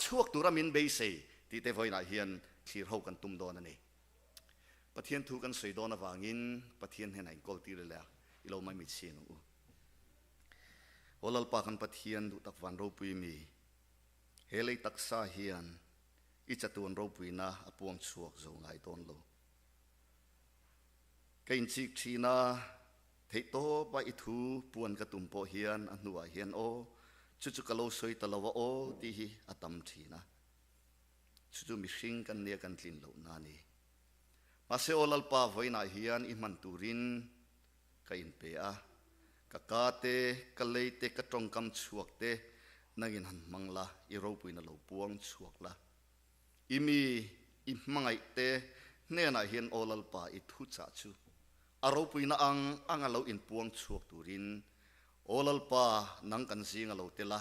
chhuak tura min beisei tih te vawiinah hian thlir ho kan tum dawn a ni. Pathian thu kan sawi dawn avangin Pathian hnenah inkawl tir ila i lo mai mitchhin ang u. Aw Lalpa kan Pathian duh tak van ropui mi, he lei taksa hian i chatuan ropuina a puang chhuak zo ngai dawn lo. Ka inchik thin a, theihtawpa i thu puan ka tum pawh hian a hnuah hian aw, chu chu ka lo sawi ta lo a aw tih hi a tam thin a. Chu chu mihring kan nia kan tlin loh na a ni. Mahse aw Lalpa vawiinah hian i hman turin ka inpe a, ka ka te, ka lei te, ka tawngkam chhuak te nangin han hmang la, i ropuina lo puang chhuak la. I mi i hmangaih te hnenah hian aw Lalpa i thuchah chu a ropuina ang anga lo inpuang chhuak turin aw Lalpa nang kan zinga lo tel a,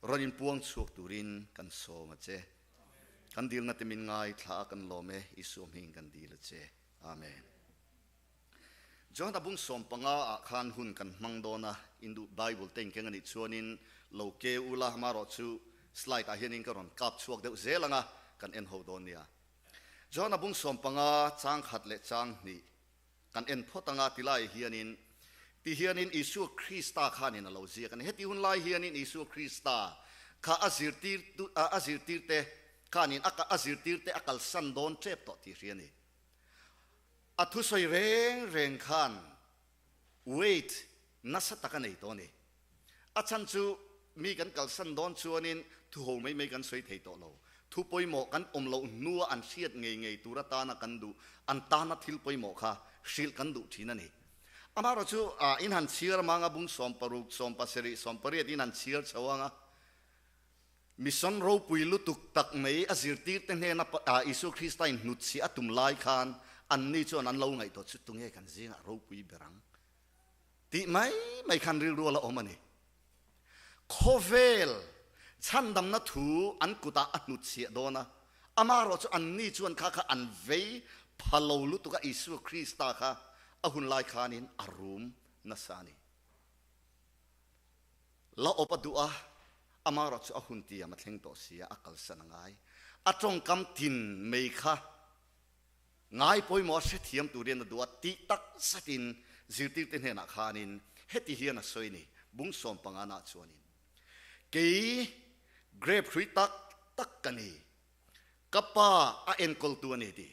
rawn inpuang chhuak turin kan sawm a che. Kan dilna te min ngaithla a kan lawm e, Isua hmingin kan dil a che. Amen. John a bung 15 ah khan hun kan hmang dawn a, Hindu Bible te inkeng a nih chuanin lo ke ula, amaherawh chu slide ah hianin ka rawn kap chhuak deuh zel ang a, kan en ho dawn nia. John a bung 15 chang khat leh chang hnih kan en phawt ang a, tilai hianin ti hianin Isua Krista khanin a lo ziak a ni. Heti hun lai hianin Isua Krista kha a zirtir a zirtirte khanin a zirtirte a kalsan dawn tep tawh tih hria a ni. A thusawi reng reng khan weight nasa tak a nei tawh a ni. A chhan chu mi kan kalsan dawn chuanin thu ho mai mai kan sawi thei tawh lo. Thu pawimawh kan awm loh hnua an hriat ngei ngei tur atana kan duh, an tana thil pawimawh kha hrilh kan duh thin a ni. Amaherawh chu in han chhiar amanga bung 60, 70, 80 in han chhiar chho anga, Mission ropui lutuk tak mai a zirtirte hnena Isua Krista in hnutchhiah a tum lai khan anni chuan an lo ngaihtuah chu tunge kan zingah ropui ber ang tih mai mai khan rilru a la awm a ni. Khawvel chhandamna thu an kutah a hnutchhiah dawn a, amaherawh chu anni chuan kha kha an vei pha lo lutuk a Isua Krista kha a hun lai khanin a rum nasa a ni. La awp a duh a, amaherawh chu a hun tiam a thleng tawh si a, a kalsan a ngai. A tawngkam tin mei kha ngai pawimawh a hrethiam turin a duh a, tih tak zetin zirtirte hnenah khanin heti hian a sawi ni, bung 15 nah chuanin, Kei grape hrui tak tak ka ni, ka pa a enkawltu a ni tih.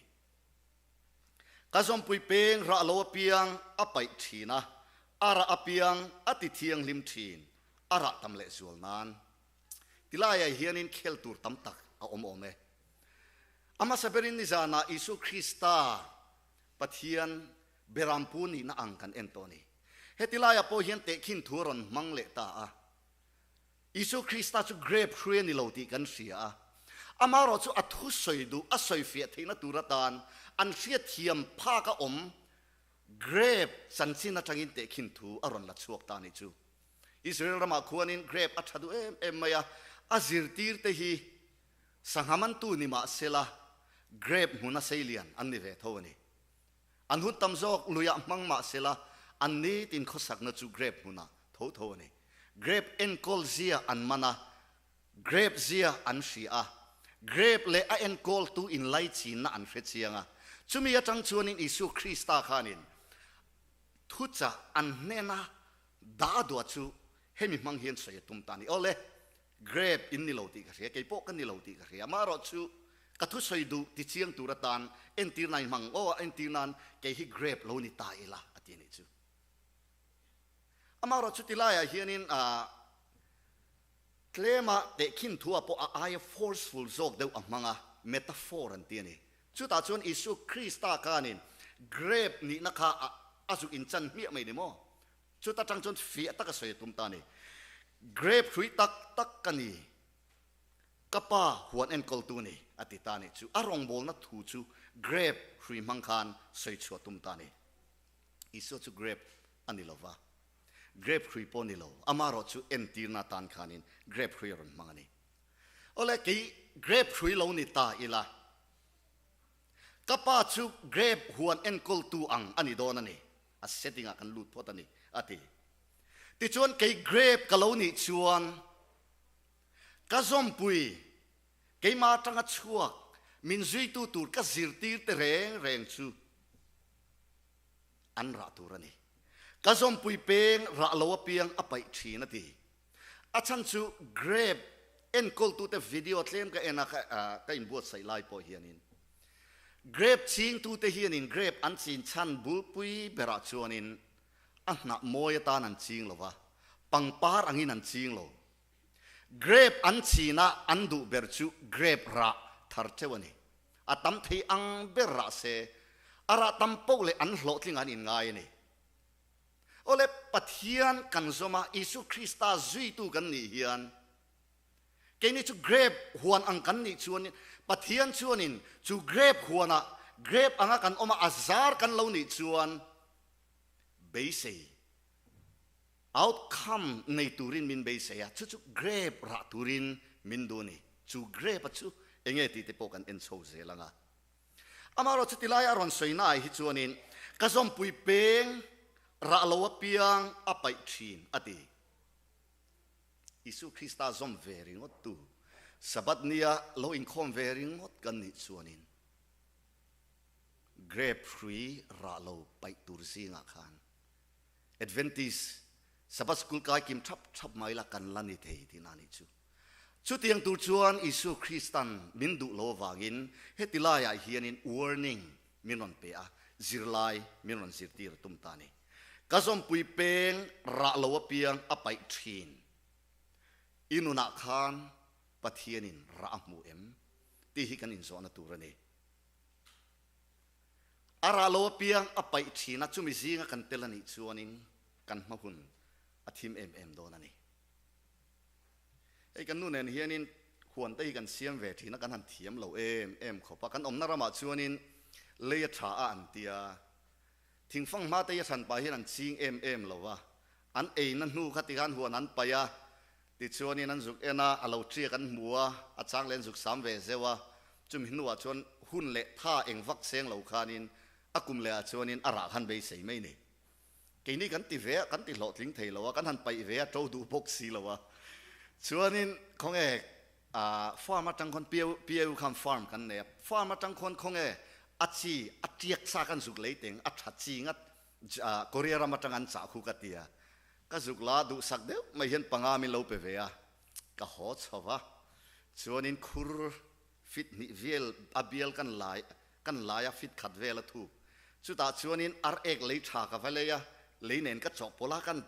Ka zawmpui peng rah lo apiang a paih thin a, a rah apiang a ti thianghlim thin, a rah tam leh zual nan. Tilaiah hianin khel tur tam tak a awm awm e. A hmasa berin nizanah Isua Krista Pathian Berampu nihna ang kan en tawh a ni. Heti laiah pawh hian tehkhin thu a rawn hmang leh ta a. Isua Krista chu grape hrui a ni lo tih kan hria a, amaherawh chu a thu sawi duh, a sawi fiah theihna tur atan an hriatthiam phak a awm grape chanchin atangin tehkhin thu a rawn la chhuak ta a nih chu. Israel ramah khuanin grape a tha duh em em mai a, a zirtirte hi sangha mantu ni mah sela grape hmuna seilian an ni ve tho a ni. An hun tam zawk luiah hmang mah sela an nitin khawsakna chu grape hmunah tho tho a ni. Grape enkawl zia an man a, grape zia an hria a, grape leh a enkawltu inlaichinna an hre chiang a. Chumi atang chuanin Isua Krista khanin thuchah an hnena dah a duah chu hemi hmang hian sawi a tum ta a ni. Awle, grape in ni lo tih ka hria, kei pawh ka ni lo tih ka hria, amaherawhchu ka thusawi duh ti chiang tur atan entir nan hmang aw, entir nan kei hi grape lo ni ta ila a ti a nih chu. Amaherawh chuti laiah hianin tlema tehkhin thuah pawh a aia forceful zawk deuh a hmang a, metaphor an ti a ni. Chutah chuan Isua Krista khanin grape nihna kha a zuk inchan hmiah mai ni maw? Chuta tang chuan fiah taka sawi a tum ta a ni. Grape hrui tak tak ka ni, ka pa huan enkawltu a ni, a ti ta a nih chu. A rawngbawlna thu chu grape hrui hmang khan sawi chhuah tum ta a ni. Isua chu grape a ni lova, grape hrui pawh a ni lo, amaherawh chu entirna atan khanin grape hrui a rawn hmang a ni. Awle, kei grape hrui lo ni ta ila, ka pa chu grape huan enkawltu ang a ni dawn a ni, a setting ah kan lut phawt a ni, a ti. Tichuan kei grape ka lo nih chuan ka zawmpui. Keimah atanga chhuak min zuitu tur ka zirtir te reng reng chu an rah tur a ni. Ka zawmpui peng rah lo apiang a paih thin a ti. A chhan chu grape enkawltute video tlem ka en a ka inbuatsaih lai pawh hianin grape chingtute hianin grape an chin chhan bulpui berah chuanin a hnah mawi atan an ching lo va, pangpar angin an ching lo. Grape an china an duh ber chu grape rah thar teuh a ni. A tam thei ang ber rah se, a rah tam poh leh an hlawhtling an inngai a ni. Awle, Pathian kan zawm a, Isu Krista zuitu kan nih hian, keini chu grape huan ang kan nih chuan, Pathian chuanin chu grape huanah grape anga kan awm a, a zar kan lo nih chuan beisei, outcome, nei turin min beisei a, chu chu grape rah turin min duh a ni. Chu grape a chu enge tih te pawh kan en chho zel ang a. Amaherawh chuti laia a rawn sawi naah hi chuanin ka zawmpui peng rah lo apiang a paih thin a ti. Isu Krista zawm ve ringawt tu, Sabbath nia lo inkhawm ve ringawt kan nih chuanin grape hrui rah lo paih tur zingah khan Adventist Sabbath School kai kim thap thap mai la kan la ni thei tihna a nih chu. Chutiang tur chuan Isua Kristan min duh lo avangin heti laiah hianin warning min rawn pe a, zirlai min rawn zirtir a tum ta a ni. Ka zawmpui peng rah lo apiang a paih thin. I nunah khan Pathianin rah a hmu em tih hi kan inzawhna tur a ni. A rah lo apiang a paih thin a, chumi zinga kan tel a nih chuanin kan hma hun a thim em em dawn a ni. Hei kan nu nen hianin huan te hi kan siam ve thin a, kan han thiam lo em em khawp a, kan awmna ramah chuanin lei a tha a an tia, thingfang hma te hi a hran pah hian an ching em em lo va, an eina hnu kha tikhan huan an paih a, tichuanin an zuk en a, a lo tiak an hmu a, a chang leh an zuk sam ve zeuh a, chumi hnuah chuan hun leh tha eng vak seng lo khanin a kum lehah chuanin a rah khan beisei mai ni. Keini kan ti ve a, kan ti hlawhtling thei lo a, kan han paih ve a, to duh bawk si lo a. Chuanin khawnge farm atang khawn Piau Piau khan farm kan nei a, farm atang khawn khawnge a chi a tiak sa kan zuk lei teng a tha chi ngat Korea ram atang an chah khu ka ti a, ka zuk la duhsak deuh mai hian panga min lo pe ve a, ka haw chho va. Chuanin khur fit hnih vel a bial kan lai kan lai a fit khat vel a thuk. Chutah chuanin ar ek lei tha ka va lei a, lei nen ka chawhpawlh a, kan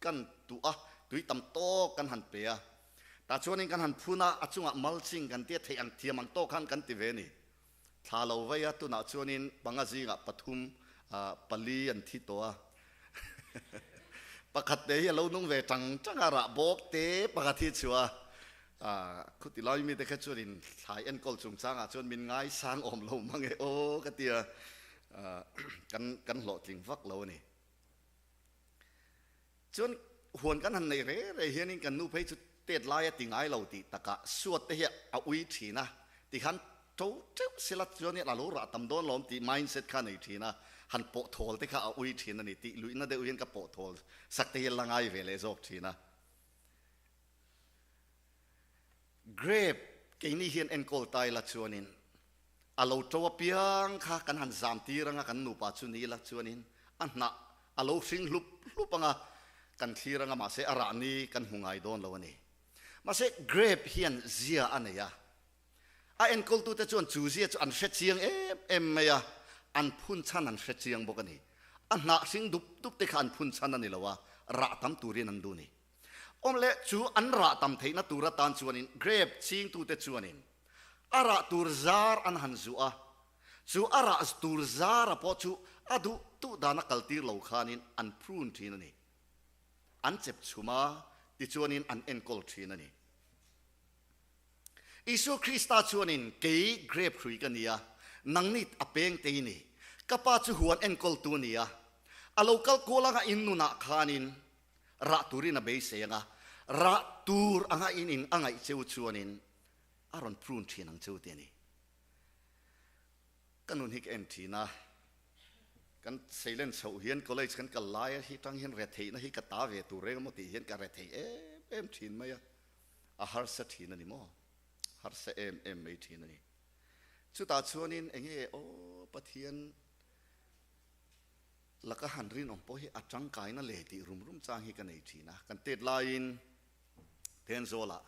kan tuh a, tui tam tawk kan han pe a. Tah chuanin kan han phun a, a chungah mulching kan tia theih ang thiam ang tawk khan kan ti ve a ni. Thla lo vei a, tunah chuanin panga zingah pathum pali an thi tawh a. Pakhat te hi a lo nung ve tang tang a, rah bawk te pakhat hi chu a. Khuti lai mite kha chuanin thlai enkawl chungchangah chuan min ngaisang awm lo mang e aw ka tia kan kan hlawhtling vak lo a ni. Chuan huan kan han neih re re hianin kan nu phei chu tet lai a ti ngai lo tih takah suat te hi a ui thin a, tikhan to teuh sela chuanin a lo rah tam dawn lawm tih mindset kha a nei thin a, han pawh thawl te kha a ui thin a ni tih luihna deuh hian ka pawh thawl sak te hi la ngai ve leh zawk thin a. Grape keini hian enkawl ta ila chuanin a lo to apiang kha kan han zam tir anga kan nupa chu ni ila chuanin a hnah a lo hring hlup hlup anga kan thlir anga mahse a rah ni kan hmu ngai dawn lo a ni. Mahse grape hian zia a nei a, a enkawltute chuan chu zia chu an hre chiang em em mai a, an phun chhan an hre chiang bawk a ni. A hnah hring dup dup te kha an phun chhan a ni lo a, rah tam turin an duh a ni. Awm leh chu an rah tam theihna tur atan chuanin grape chingtute chuanin a rah tur zar an han zuh a, chu a rah tur zara pawh chu a duh duh dana kaltir lo khanin an prune thin a ni. An chep chhum a, tichuanin an enkawl thin a ni. Isua Krista chuanin, Kei grape hrui ka ni a, nangni a pengte i ni. Ka Pa chu huan enkawltu a ni a, a lo kal kual anga in nunah khanin Rah turin a beisei anga, rah tur anga in in a ngaih cheu chuanin a rawn prune thin ang cheu tih a ni. Ka nun hi ka en thin a, kan seilen chhoh hian college kan kal lai hi tang hian retheihna hi ka ta ve tur reng emaw tih hian ka rethei em em thin mai a, a harsa thin a ni maw? Harsa em em mai thin a ni. Chutah chuanin enge aw Pathian laka han rinawm pawh hi a tangkaina le tih rum rum chang hi ka nei thin a. Kan tet laiin Thenzawlah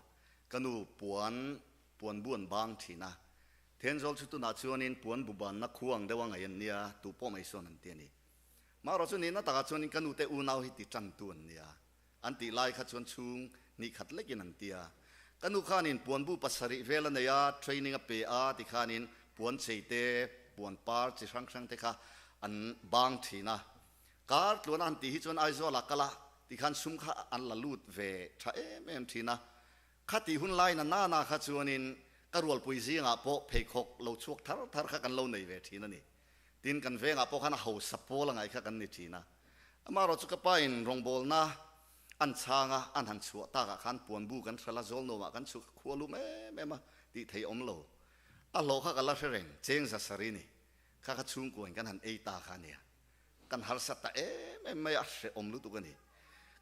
ka nu puan puan bu an bang thin a. Thenzawl chu tunah chuanin puan bu banna khuang deuh a ngaih an nia, tu pawh mai sawn an ti a ni. Marawh chu nihna takah chuanin ka nute unau hi ti tantu an nia. An tih lai kha chuan chhung hnih khat lekin an ti a. Ka nu khanin puanbu pasarih vel a nei a, training a pe a ti khanin puan chei te, puan par chi hrang hrang te kha an bang thin a. Kar tluana han tih hi chuan Aizawl ah kal a ti khan sum kha an la lut ve tha em em thin a. Kha tih hun lai na nana kha chuanin ka rualpui zingah pawh pheikhawk lo chhuak thar thar kha kan lo nei ve thin a ni. Tin, kan vengah pawh khan a hausa pawl a ngaih kha kan ni thin a. Amaherawh chu ka pa in rawngbawlna an chhang a, an han chhuah takah khan puanbu kan hral a, zawlnuamah kan chhuk a, khua lum em em a, tih theih awm lo. A hlawh kha ka la hre reng, cheng za sari ni. Kha kha chhungkuain kan han ei ta kha a nia. Kan harsa ta em em mai a, a hrehawm lutuk a ni.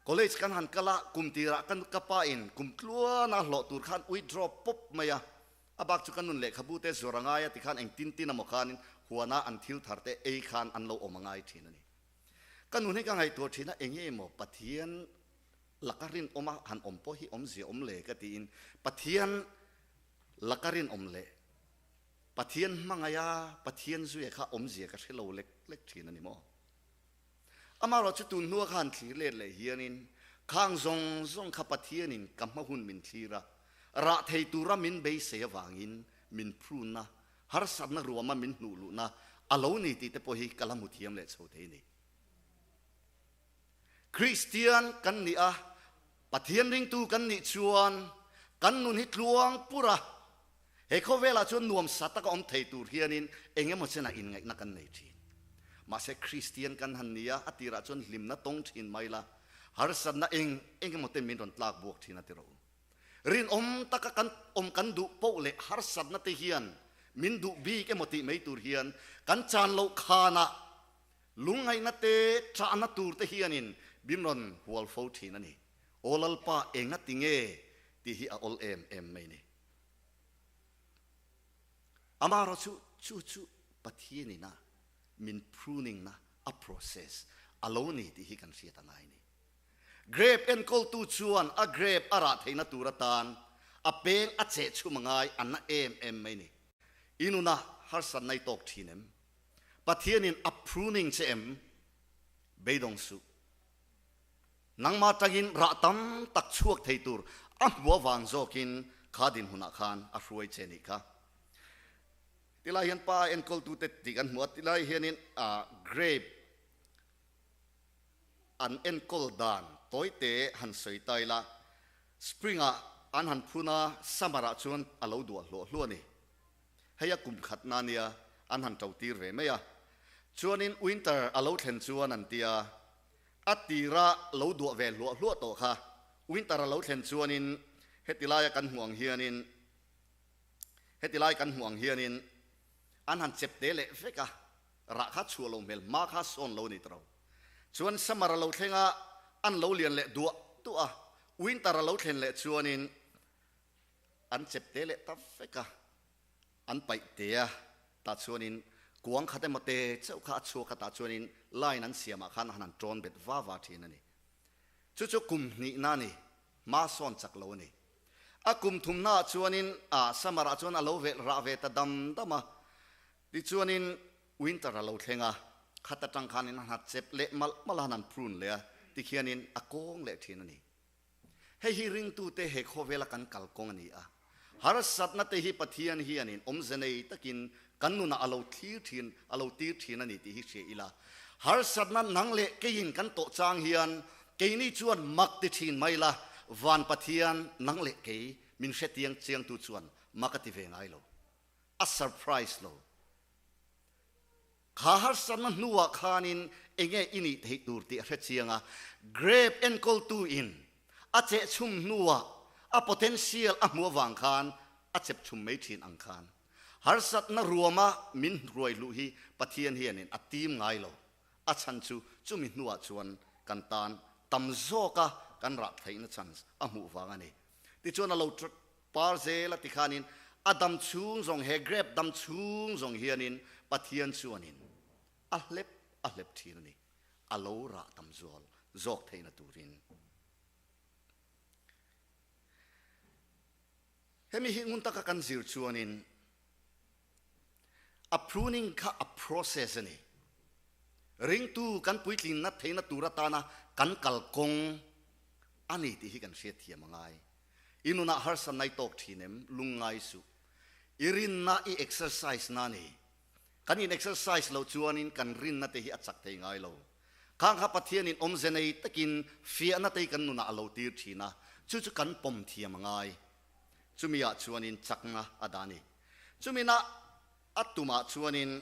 College kan han kal a, kum tirah ka ka pa in kum tluana hlawh tur khan withdraw pawp mai a, A bak chu ka nun lehkhabu te zuar a ngai a ti khan engtin tin emaw khanin huana an thil thar te ei khan an lo awm a ngai thin a ni. Ka nun hi ka ngaihtuah thin a, enge emaw Pathian laka rinawm a han awm pawh hi awmzia awm le ka tiin Pathian laka rinawm leh Pathian hmangaih a Pathian zuia kha awmzia ka hre lo lek lek thin a ni maw? Amaherawh chu tun hnua khan thlir let leh hianin khang zawng zawng kha Pathianin ka hma hun min thlir a, rah thei tura min beisei avangin min prunna, harsatna ruama min hnuh luhna a lo ni tih te pawh hi ka la hmu thiam leh chho thei a ni. Kristian kan nih a, Pathian ringtu kan nih chuan kan nun hi tluang pur a, He khawvelah chuan nuamsa taka awm thei tur hianin eng emaw chenah inngaihna kan nei thin. Mahse Kristian kan han ni a, a tirah chuan hlimna tawng thin mai la, harsatna eng eng emaw ten min rawn tlak buak thin a ti rawh u. Rinawm taka kan awm kan duh poh leh harsatna te hian min duh bik emaw tih mai tur hian kan chan loh khanah lungngaihna te chahna tur te hianin min rawn hual fo thin a ni. Aw Lalpa enga ti nge tih hi a awl em em mai ni. Amaherawh chu chu chu Pathian ina min pruning na a process a lo ni tih hi kan hriat a ngai ni. Grape enkawltu chuan a grape a rah theihna tur atan a peng a cheh chhum a ngai a na em em mai ni. I nuna harsatna i tawk thin em? Pathianin a pruning che em? Beidawng suh. Nangmah tangin rah tam tak chhuak thei tur a hmu avang zawkin kha dinhmunah khan a hruai che nih kha. Tilai hian pa enkawltute tih kan hmu a, tilai hianin grape an enkawl dan tawite han sawi ta ila, spring-ah an han phun a, summer-ah chuan a lo duah hluah hluah a ni. Hei a kum khatna nia an han to tir ve mai a, chuanin winter a lo thlen chuan an tia, A tira lo duah ve hluah hluah tawh kha winter a lo thlen chuanin heti laia kan hmuh ang hianin heti lai kan hmuh ang hianin an han chep te leh vek a, rah kha chhuah lo hmel hma kha sawn lo ni tawh. Chuan summer a lo thleng a, an lo lian leh duah duah a, winter a lo thlen leh chuanin an chep te leh ta vek a. An paih te a, tah chuanin kuang khat emaw te chauh kha a chhuak a, tah chuanin line an siamah khan han han tawn bet va va thin a ni. Chu chu kum hnihna a ni, hma sawn chak lo a ni. A kum thumnaah chuanin a summer ah chuan a lo velh rah ve ta dam dam a, tichuanin winter a lo thleng a, khat atang khanin an han chep leh malh malh a, han han prune leh a, tikhianin a kawng leh thin a ni. Hei hi ringtute he khawvela kan kalkawng a ni a. Harsatna te hi Pathian hianin awmze nei takin kan nunah a lo thlir thin, a lo tir thin a ni tih hi hria ila. Harsatna nang leh keiin kan tawh chang hian keini chuan mak ti thin mai la, van Pathian nang leh kei min hretiang chiangtu chuan mak a ti ve ngai lo. A surprise lo. Kha harsatna hnuah khanin enge i nih theih tur tih a hre chiang a, grape enkawltu in a cheh chhum hnuah a potential a hmuh avang khan a chep chhum mai thin ang khan harsatna ruama min hruai hluh hi Pathian hianin a tim ngai lo. A chhan chu chumi hnuah chuan kan tan tam zawka kan rah theihna chance a hmuh vang a ni. Tichuan a lo par zel a ti khanin. A dam chhung zawng he grape dam chhung zawng hianin Pathian chuanin a hlep a hlep thin a ni, a lo rah tam zual zawk theihna turin. Hemi hi ngun taka kan zir chuanin a pruning kha a process a ni. Ringtu kan puitlinna theihna tur atana kan kalkawng a ni tih hi kan hriatthiam a ngai. I nunah harsatna i tawk thin em? Lungngai suh. I rinna i exercise na ni. Kan in exercise loh chuanin kan rinna te hi a chak thei ngai lo. Khang kha Pathianin awmze nei takin fiahna te hi kan nunah a lo tir thin a, chu chu kan pawm thiam a ngai. Chumi ah chuanin chakna a dah a ni. Chumi na a tumah chuanin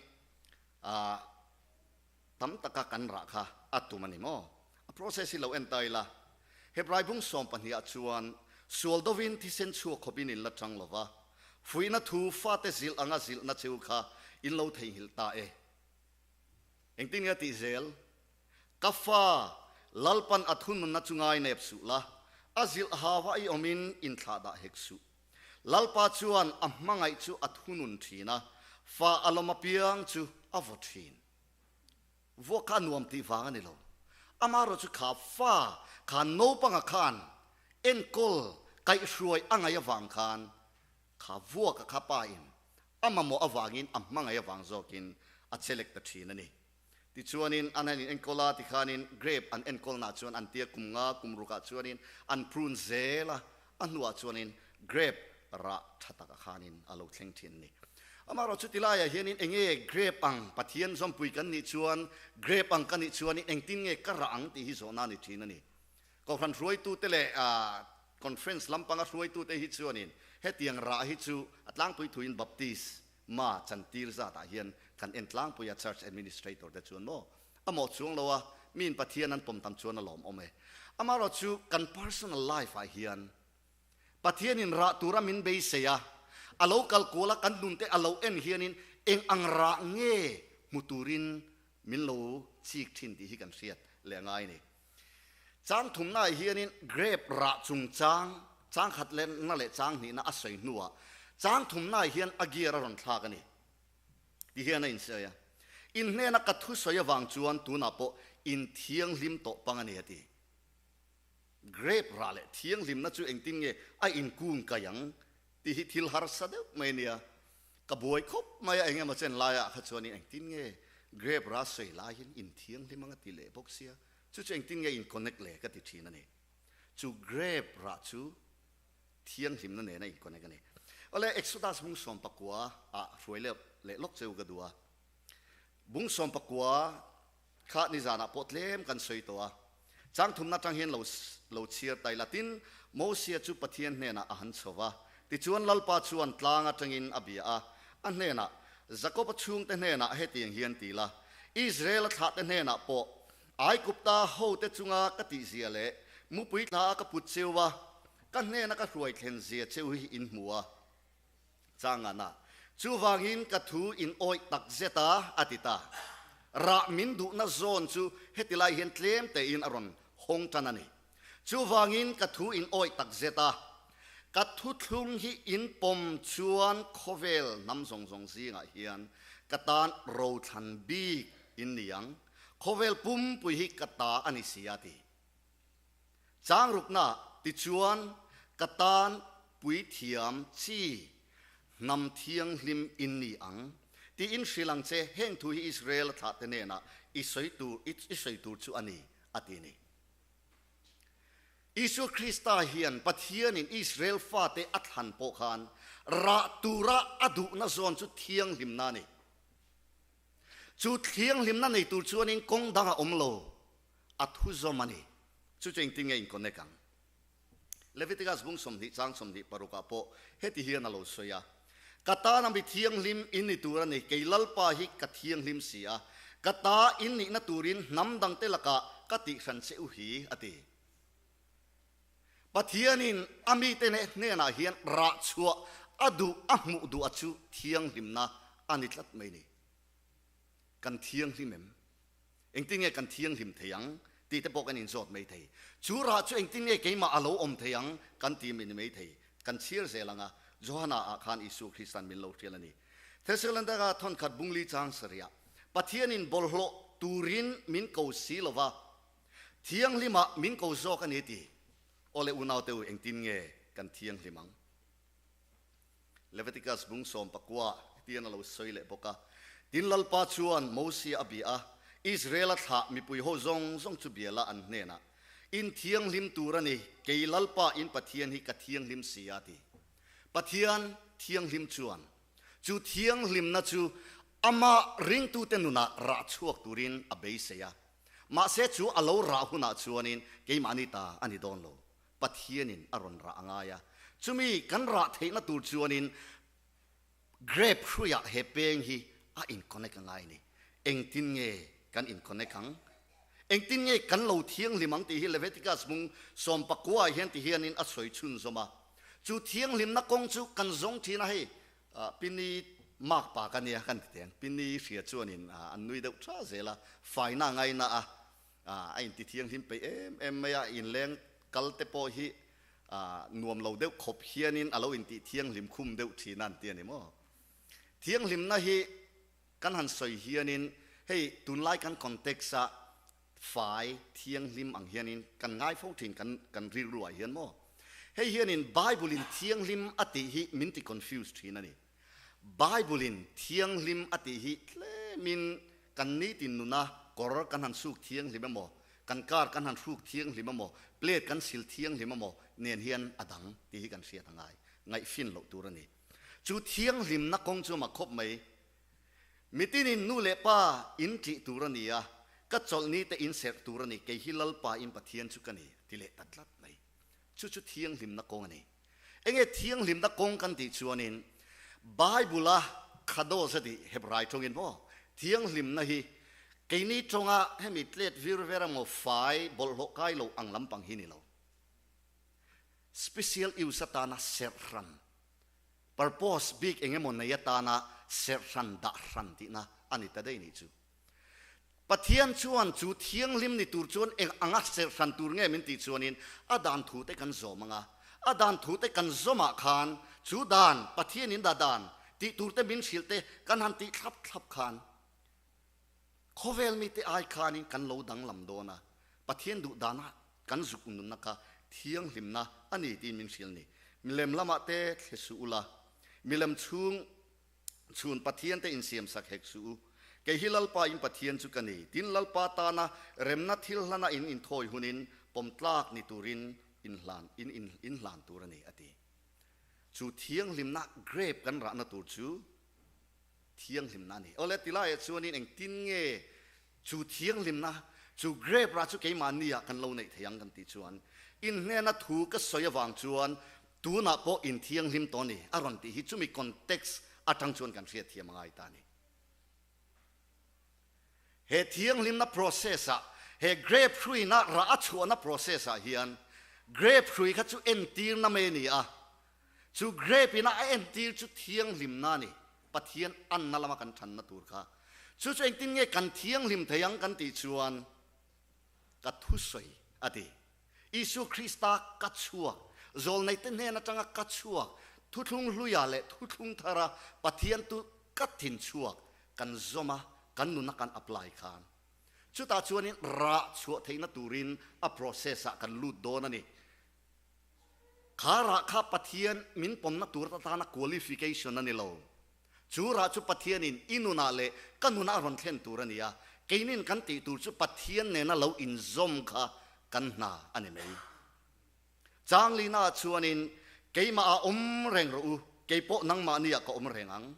ah tam taka kan rah kha a tum a ni maw? A process hi lo en ta ila, Hebrai bung 12 ah chuan sual dovin thisen chhuak khawpin in la tang lo va, fuihna thu fate zilh anga zilhna cheu kha in lo theihnghilh ta e. Engtin nge a tih zel? Ka fa, Lalpan a thununna chu ngai nep suh la, a zilh hava i awmin inthlah dah hek suh. Lalpa chuan a hmangaih chu a thunun thin a, fa a lawm apiang chu a vaw thin. Vuak kha a nuam tih vang a ni lo. Amaherawh chu kha fa kha naupanga khan enkawl kaihhruai a ngaih avang khan kha vuaka kha pa in a mamawh avangin a hmangaih avang zawkin a chelek ta thin a ni. Tichuanin an han in enkawl a, tikhanin grape an enkawlnaah chuan an tia kum nga kum rukah chuanin an prune zel a, a hnuah chuanin grape rah tha takah khanin a lo thleng thin a ni. Amaherawh chuti laiah hianin enge grape ang Pathian zawmpui kan nih chuan grape ang ka nih chuanin engtin nge ka rah ang tih hi zawhna a ni thin a ni. Kohhran hruaitute leh conference lampanga hruaitute hi chuanin hetiang rah hi chu a tlangpui thuin Baptist ma chantir zatah hian kan en tlangpui a church administrator te chuan maw a mawh chuang lo a miin Pathian an pawm tam chuan a lawmawm e. Amaherawh chu kan personal life ah hian Pathianin rah tura min beisei a, a lo kal kual a kan nunte a lo en hianin eng ang rah nge hmu turin min lo chik thin tih hi kan hriat leh a ngai a ni. Chang thumnaah hianin grape rah chungchang chang khat lehna leh chang hnihna a sawi hnuah chang thumnaah hian a gear a rawn thlak a ni ti hian a insawi a, In hnena ka thusawi avang chuan tunah pawh inthianghlim tawh pang a ni a ti. Grape rah leh thianghlimna chu engtin nge a inkung kai ang tih hi thil harsa deuh mai a nia. Ka buai khawp mai a, engemaw chen laiah kha chuanin engtin nge grape rah sawi laiin inthianghlim ang a ti leh bawk sia, chu chu engtin nge in connect le ka ti thin a ni. Chu grape rah chu thianghlimna nen a in connect a ni. Awle, Exodus bung 19 ah hruai leh leh lawk cheu ka duh a. Bung 19 Kha nizanah pawh tlem kan sawi tawh a, chang thumna atang hian lo lo chhiar ta ila. Tin, Mosia chu Pathian hnenah a han chho va, tichuan Lalpa chuan tlang atangin a bia a, a hnenah, Jakoba chhungte hnenah hetiang hian ti la, Israela thlahte hnenah pawh, Aigupta hote chunga ka tihzia leh mupui thla a ka put cheu a, ka hnena ka hruai thlen zia cheu hi in hmu a. Changana, Chuvangin ka thu in awih tak zet a, a ti ta. Rah min duhna zawn chu heti lai hian tlem tein a rawn hawng tan a ni. Chuvangin ka thu in awih tak zet a, ka thuthlung hi in pawm chuan khawvel hnam zawng zawng zingah hian ka tan rothlan bik in ni ang, khawvel pumpui hi ka ta a ni si a ti. Changrukna tichuan ka tan puithiam chi hnam thianghlim in ni ang tiin hrilh ang che, heng thu hi Israel a thlahte hnenah i sawi tur i sawi tur chu a ni, a ti a ni. Isua Krista hian Pathianin Israel fate a thlan pawh khan rah tura a duhna zawn chu thianghlimna a ni. Chu thianghlimna nei tur chuanin kawng dang a awm lo. A thu zawm a ni. Chu chu engtin nge in connect ang? Leviticus bung 20 chang 26 ah pawh heti hian a lo sawi a, Ka tana mi thianghlim in ni tur a ni, kei Lalpa hi ka thianghlim si a, ka ta in nihna turin hnam dangte lakah ka tihhran che u hi, a ti. Pathianin a mite hnenah hian rah chhuah a duh a hmuh duh a chu thianghlimna a ni tlat mai ni. Kan thianghlim em? Engtin nge kan thianghlim thei ang tih te pawh kan inzawt mai thei. Chu rah chu engtin nge keimah a lo awm thei ang kan ti mi ni mai thei. Kan chhir zel ang a. Johana ah khan Isu Kristan min lo hrial a ni. Thesalonika thawnkhat bungli chang sarih ah Pathianin bawlhhlawh turin min ko si lo va, thianghlimah min ko zawk a ni ti. Awle unaute u engtin nge kan thianghlim ang? Leviticus bung 19 hetiang a lo sawi leh bawk a, Tin Lalpa chuan Mosia a bia a, Israela thlah mipui ho zawng zawng chu bia la an hnenah, In thianghlim tur a ni, kei Lalpa in Pathian hi ka thianghlim si a ti. Pathian thianghlim chuan chu thianghlimna chu amah ringtute nunah rah chhuak turin a beisei a, mahse chu a lo rah hunah chuanin keimahni ta a ni dawn lo. Pathianin a rawn rah a ngai a, chumi kan rah theihna tur chuanin grape hruiah he peng hi a in-connect a ngai a ni. Engtin nge kan in-connect ang? Engtin nge kan lo thianghlim ang tih hi Leviticus mung 19 ah hian ti hianin a sawi chhunzawm a. Chu thianghlimna kawng chu kan zawng thin a, hei Pini mark pa ka nia kan ti teng, Pini hria chuanin an nui deuh tha zel a, faina ngaina a, A inti thianghlim peih em em mai a, inleng kal te pawh hi nuam lo deuh khawp hianin a lo intih thianghlim khum deuh thin a an ti a ni maw? Thianghlimna hi kan han sawi hianin hei tunlai kan context a fai thianghlim ang hianin kan ngai fo thin kan kan rilruah hian maw? Hei hianin Bible in thianghlim a tih hi min ti confuse thin a ni. Bible in thianghlim a tih hi tlemin kan nitin nuna kawr kan han suk thianghlim emaw, kan car kan han hruk thianghlim emaw, plate kan sil thianghlim emaw nen hian a dang tih hi kan hriat a ngai, ngaihfin loh tur a ni. Chu thianghlimna kawng chu mak khawp mai. Mitinin nu leh pa in ṭih tur a ni a, ka chawlhni te in serh tur a ni, kei hi Lalpa in Pathian chu ka ni, ti leh ta tlat mai. Chu chu thianghlimna kawng a ni. Enge thianghlimna kawng kan tih chuanin Bible-a kadosh a tih Hebrai tawngin maw thianghlimna hi keini tawnga hemi tlet vir ver emaw fai bawlhhlawh kai lo ang lampang hi ni lo. Special use atana serh hran, purpose bik engemaw nei atana serh hran dah hran tihna a ni ta daih nih chu. Pathian chuan chu thianghlim ni tur chuan eng anga serh hran tur nge min tih chuanin a dan thu te kan zawm ang a, a dan thu te kan zawmah khan chu dan, Pathian in dah dan, tih tur te min hrilh te kan han tih thlap thlap khan khawvel mite ai khanin kan lo danglam dawn a, Pathian duh dana kan zuk nunna kha thianghlimna a ni tiin min hrilh ni. Milem lamah te thle suh ula, milem chhung Chhun Pathian te insiam sak hek suh u. Kei hi Lalpa in Pathian chu ka ni. Tin, Lalpa tana remna thil hlana in inthawi hunin pawmtlak ni turin inhlan in inhlan tur a ni, a ti. Chu thianghlimna grape kan rahna tur chu thianghlimna a ni. Awle, tilaiah chuanin engtin nge chu thianghlimna, chu grape rah chu keimahniah kan lo neih thei ang kan tih chuan, in hnena thu ka sawi avang chuan Tunah pawh inthianghlim tawh a ni, a rawn tih hi chumi context atang chuan kan hriatthiam a ngai ta a ni. He thianghlimna process ah, he grape hruina rah a chhuahna process ah hian grape hrui kha chu entirna mai a ni a, chu grape ina a entir chu thianghlimna a ni, Pathian anna lama kan thanna tur kha. Chu chu engtin nge kan thianghlim thei ang kan tih chuan ka thusawi a ti. Isua Krista ka chhuak, zawlneite hnen atanga ka chhuak, thuthlung hluia leh thuthlung thara Pathian tu ka thin chhuak kan zawm a, kan nuna kan apply khan. Chutah chuanin rah chhuah theihna turin a process ah kan lut dawn a ni. Kha rah kha Pathian min pawmna tur atana qualification a ni lo. Chu rah chu Pathianin i nunah leh ka nunah a rawn thlen tur a ni a, keinin kan tih tur chu Pathian nena lo inzawm kha kan hna a ni mai. Changlina chuanin, Keimah ah awm reng rawh u, kei pawh nangmahniah ka awm reng ang.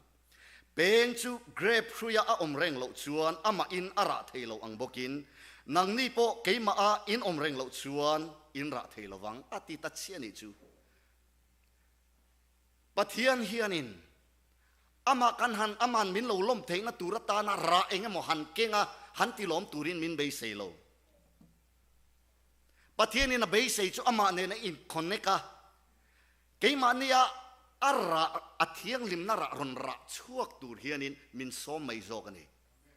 Peng chu grape hruia a awm reng loh chuan amahin a rah thei lo ang bawkin, nangni pawh keimah ah in awm reng loh chuan in rah thei lo vang, a ti ta chiah nih chu. Pathian hianin amah kan han aman min lo lawm theihna tur atana rah eng emaw han keng a, han ti lawm turin min beisei lo. Pathianin a beisei chu amah nena in connect a, keimahnia a rah a thianghlimna rah rawn rah chhuak tur hianin min sawm mai zawk a ni.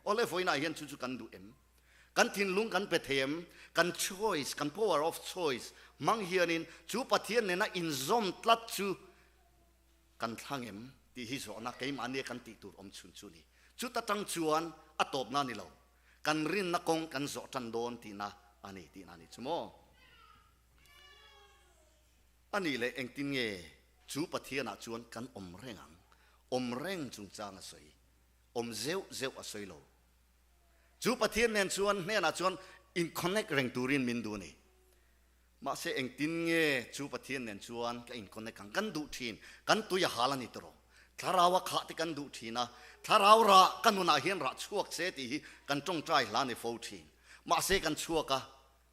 Awle vawiinah hian chu chu kan duh em? Kan thinlung kan pe thei em? Kan choice, kan power of choice hmang hianin chu Pathian nena inzawm tlat chu. Kan thlang em tih hi zawhna keimahnia kan tih tur awm chhun chu ni. Chuta tang chuan a tawpna ni lo, kan rinna kawng kan zawh tan dawn tihna a ni tihna a ni chu maw? A nih leh engtin nge chu Pathianah chuan kan awm reng ang? Awm reng chungchang a sawi, awm zeuh zeuh a sawi lo. Chu Pathian nen chuan hnenah chuan in connect reng turin min duh a ni. Mahse engtin nge chu Pathian nen chuan ka in connect ang? Kan duh thin, kan tui a hal a ni tawh. Thlarau a khah te kan duh thin a, thlarau rah ka nunah hian rah chhuak se tih hi kan tawngtai hla ni fo thin. Mahse kan chhuak a,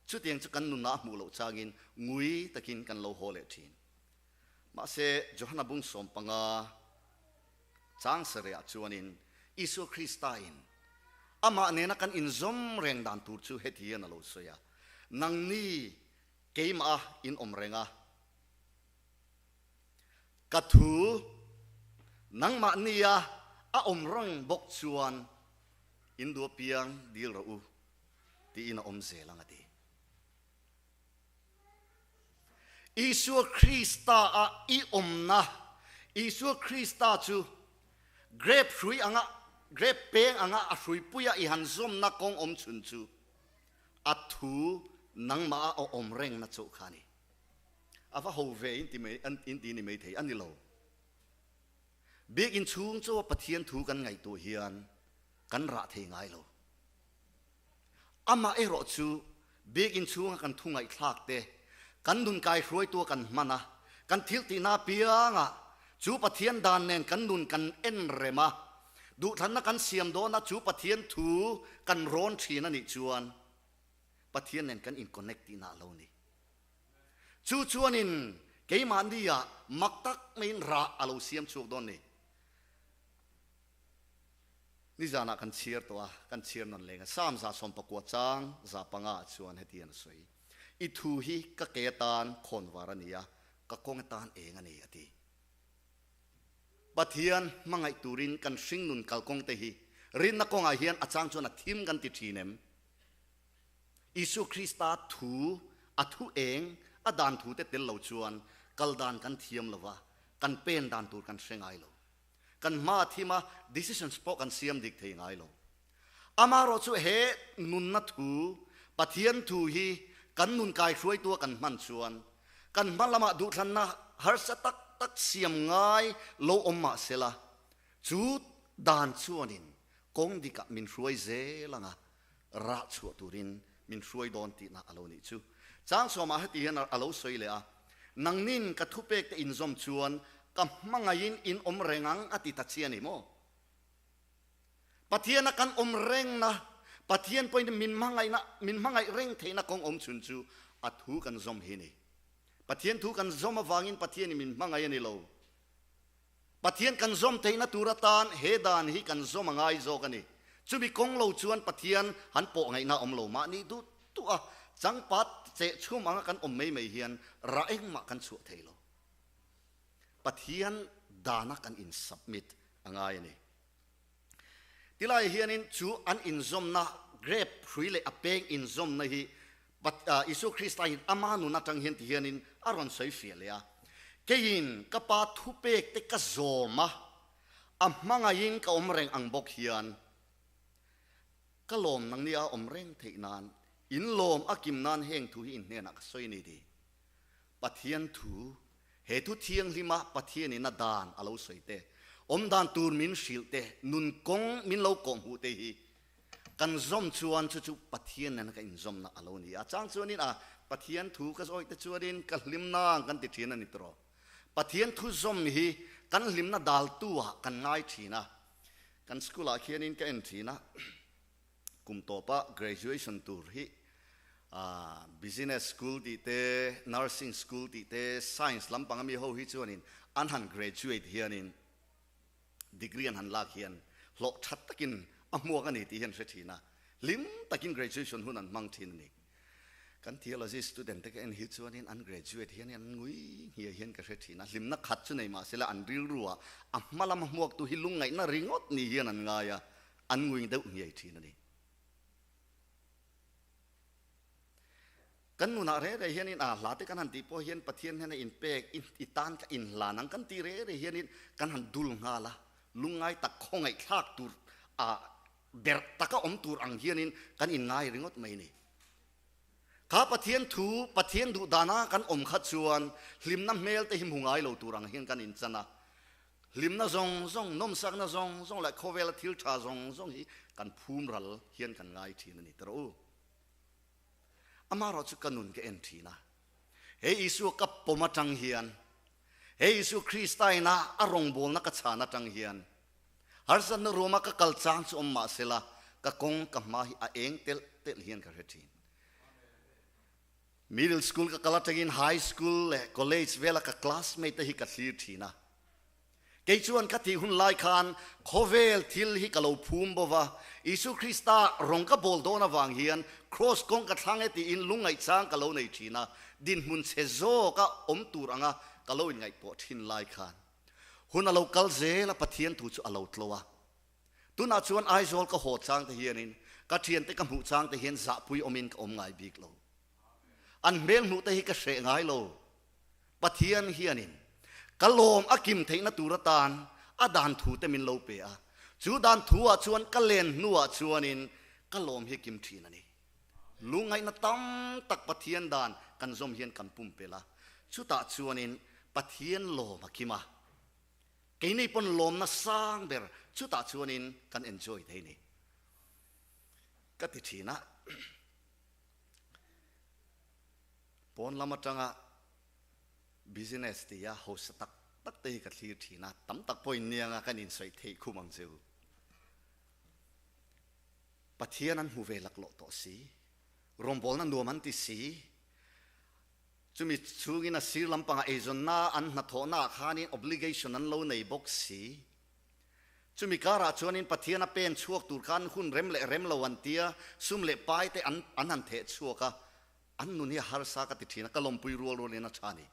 chutiang chu kan nunah a hmuh loh changin ngui takin kan lo haw leh thin. Mahse Johana bung 15 chang sarehah chuanin Isua Krista in amah nena kan inzawm reng dan tur chu heti hian a lo sawi a, Nangni keimah a in awm reng a, ka thu nangmahnia a awm reng bawk chuan in duh apiang dil rawh u tiin a awm zel ang a ti. Isua Krista a i awmna, Isua Krista chu grape hrui anga, grape peng anga a hruipuia i han zawmna kawng awm chhun chu a thu nangmah a awm rengna chauh kha a ni. A va ho ve in ti mai, in ti ni mai thei a ni lo. Biakinn chhung chawa Pathian thu kan ngaihtuah hian kan rah thei ngai lo. Amah erawh chu biakinn chhunga kan thu ngaihthlak te, kan nun kaihruaitua kan hman a, kan thil tihna apiangah chu Pathian dan nen kan nun kan en rem a, duhthlanna kan siam dawn a chu Pathian thu kan rawn thin a nih chuan Pathian nen kan in-connect tihna a lo ni. Chu chuanin keimahnia mak tak maiin rah a lo siam chhuak dawn ni. Nizanah kan chhiar tawh a, kan chhiar nawn leng a, Psalm 119 chang 500 ah chuan heti hian a sawi, I thu hi ka ke atan khawnvar a ni a, ka kawng atan eng a ni, a ti. Pathian hmangaih turin kan hringnun kalkawng te hi rinna kawngah hian a chang chuan a thim kan ti thin em? Isua Krista thu, a thu eng, a dan thu te tel lo chuan kal dan kan thiam lo va, kan pen dan tur kan hre ngai lo. Kan hma a thim a, decisions pawh kan siam dik thei ngai lo. Amaherawh chu he nunna thu, Pathian thu hi kan nun kaihruaitua kan hman chuan kan hma lamah duhthlanna harsa tak tak siam ngai lo awm mah sela, chu dan chuanin kawng dikah min hruai zel anga rah chhuah turin min hruai dawn tihna a lo nih chu. Chang sawmah heti hian a lo sawi leh a, Nangnin ka thupek te inzawm chuan ka hmangaihin in awm reng ang a ti ta chi a ni maw? Pathiana kan awm rengna, Pathian pawhin min hmangaihna, min hmangaih reng theihna kawng awm chhun chu a thu kan zawm hi ni. Pathian thu kan zawm avangin Pathianin min hmangaih a ni lo. Pathian kan zawm theihna tur atan he dan hi kan zawm a ngai zawk a ni. Chumi kawng lo chuan Pathian han pawh ngaihna awm lo mahni duh duh a, changpat cheh chhum anga kan awm mai mai hian rah engmah kan chhuah thei lo. Pathian dana kan in submit a ngai a ni. Tilai hianin chu an inzawmna grape hrui leh a peng inzawmna hi Isua Krista in ama nun atang hian ti hianin a rawn sawi fiah leh a, Keiin ka Pa thupek te ka zawm a, a hmangaihin ka awm reng ang bawk hian ka lawm nang nia awm reng theih nan, in lawm a kim nan heng thu hi in hnenah ka sawi a ni ti. Pathian thu, he thu thianghlima Pathianin a dan a lo sawi te, awm dan tur min hrilh te, nun kawng min lo kawhhmuh te hi Kan zawm chuan chu chu Pathian nena ka inzawmna a lo ni a. Chang chuanin a Pathian thu ka zawih te chuanin ka hlimna ang kan ti thin a ni tawh. Pathian thu zawm hi kan hlimna daltu ah kan ngai thin a. Kan school ah khianin ka en thin a, kum tawpa graduation tur hi business school tih te, nursing school tih te, science lampang ami ho hi chuanin an han graduate hianin Degree an han lak hian hlawh that takin a hmuak a ni tih hi an hre thin a, hlim takin graduation hun an hmang thin a ni. Kan theology student te ka en hi chuanin an graduate hian an ngui nghia hian ka hre thin a, hlimna khat chu nei mah sela an rilruah a hma lama hmuaktu hi lungngaihna ringawt ni hian an ngai a, an ngui deuh nghiai thin a ni. Kan nunah reh reh hianin a hla te kan han tih pawh hian Pathian hnena inpek i tan ka inhlan ang kan tih reh reh hianin kan han dul nghal a, lungngai tak khawngaihthlak tur a berh taka awm tur ang hianin kan inngai ringawt mai ni. Kha Pathian thu, Pathian duh dana kan awm kha chuan hlimna hmel te hi hmu ngai lo tur ang hian kan inchan a. Hlimna zawng zawng, nawmsakna zawng zawng leh khawvela thil tha zawng zawng hi kan phum ral hian kan ngai thin a ni tawh u. Amaherawhchu ka nun ka en thin a, he Isua ka pawm atang hian, he Isu Krista ina a rawngbawlna ka chhan atang hian, harsatna ruama ka kal chang chu awm mah sela, ka kawng ka hma hi a eng telh telh hian ka hre thin. Middle school ka kal atangin high school leh college vela ka classmate te hi ka thlir thin a. Kei chuan ka tih hun lai khan khawvel thil hi ka lo phum bo va, Isu Krista rawng ka bawl dawn avang hian kraws kawng ka thlang e tiin lungngaihchang ka lo nei thin a, dinhmun chhe zawka awm tur anga ka lo inngaihtuah thin lai khan hun a lo kal zel a, Pathian thu chu a lo tlo a. Tunah chuan Aizawl ka haw chang te hianin ka thiante ka hmuh chang te hian zahpui awmin ka awm ngai bik lo. An hmel hmuh te hi ka hreh ngai lo. Pathian hianin ka lawm a kim theihna tur atan a dan thu te min lo pe a, chu dan thu ah chuan ka len hnuah chuanin ka lawm hi kim thin a ni. Lungngaihna tam tak Pathian dan kan zawm hian kan pumpelh a, chutah chuanin Pathian lawm a kim a, keini pawn lawmna sang ber chutah chuanin kan enjoy thei a ni ka ti thin a. Pawn lam atanga business tia hausa tak tak te hi ka thlir thin a, tam tak pawhin nianga kan insawi theih khum ang che u. Pathian an hmu ve laklawh tawh si, rawngbawlna nuam an ti si, chumi chhungin a sir lampangah eizawnna an hnathawhna ah khanin obligation an lo nei bawk si. Chumi karah chuanin Pathian a pen chhuak tur khan hun rem leh rem lo an tia, sum leh pai te an an han theh chhuak a, An nun hi a harsa ka ti thin a, ka lawmpui rual rualin a tha a ni.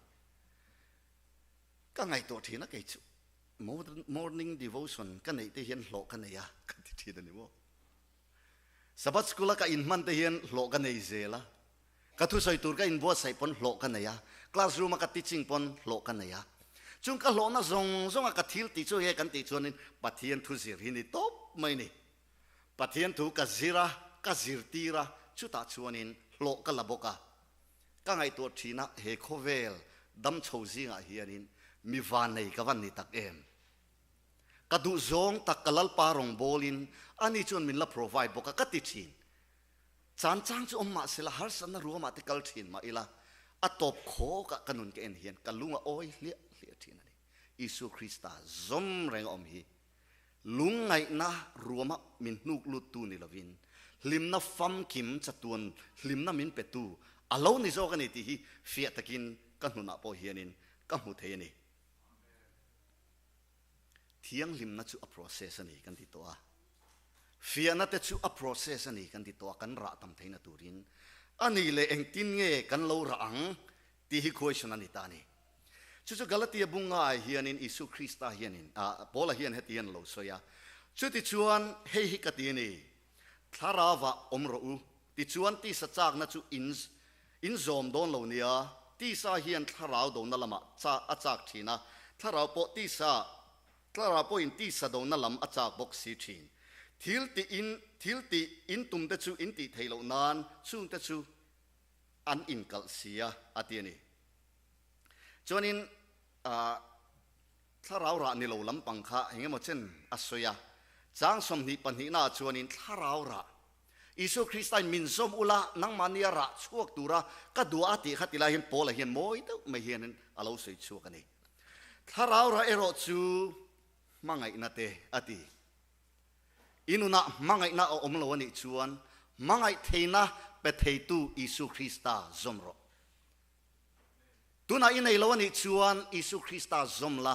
Ka ngaihtuah thin a kei chu morning devotion ka neih te hian hlawh ka nei a ka ti thin a ni maw. Sabbath school a ka inhman te hian hlawh ka nei zel a, ka thusawi tur ka inbuatsaih pawn hlawh ka nei a, classroom a ka teaching pawn hlawh ka nei a. Chung ka hlawhna zawng zawng a ka thil tih chu he kan tih chuanin Pathian thu zir hi ni tawp mai ni. Pathian thu ka zir a, ka zirtir a, chutah chuanin hlawh ka la bawk a. Ka ngaihtuah thin a, he khawvel dam chho zingah hianin mi vanei ka van ni tak em? Ka duhzawng tak ka Lalpa rawngbawlin ani chuan min la provide bawk a, ka ti thin. Chan chang chu awm mah sela harsatna ruamah te kal thin mah ila, a tawp khawkah ka nun ka en hian ka lung a awi hliah hliah thin a ni. Isua Krista zawm reng a awm hi. Lungngaihna ruama min hnuk luttu ni lovin, hlimna famkim chatuan hlimna min petu a lo ni zawk a ni tih hi fiah takin ka hnunah pawh hianin ka hmu thei a ni. Thianghlimna chu a process a ni kan ti tawh a, fiahna te chu a process a ni kan ti tawh a, kan rah tam theihna turin a ni leh engtin nge kan lo rah ang tih hi question a ni ta a ni. Chu chu Galatia bunga ah hianin Isu Krista hianin, ah, Paula hian heti hian a lo sawi a, Chutichuan hei hi ka ti a ni, Thlarauah awm rawh u, tichuan tisa chakna chu in, in zawm dawn lo nia, tisa hian thlarau dona lamah cha, a chak thin a, thlarau pawh tisa, thlarau pawhin tisa dona lam a chak bawk si thin. Thil tih in, thil tih in tum te chu in tih theih loh nan chungte chu an inkalh si a, a ti a ni. Chuanin thlarau rah ni lo lampang kha eng emaw chen a sawi a, chang 20 pahnihnaah chuanin thlarau rah, Isua Kristain min zawm ula nangmahnia rah chhuak tura ka duah a tih kha ti lai hian Paula hian mawi deuh mai hianin a lo sawi chhuak a ni. Thlarau rah erawh chu hmangaihna te a ti. I nunah hmangaihna a awm lo a nih chuan hmangaih theihna pe theitu Isua Krista zawm rawh. Tunah i nei lo a nih chuan Isu Krista zawm la,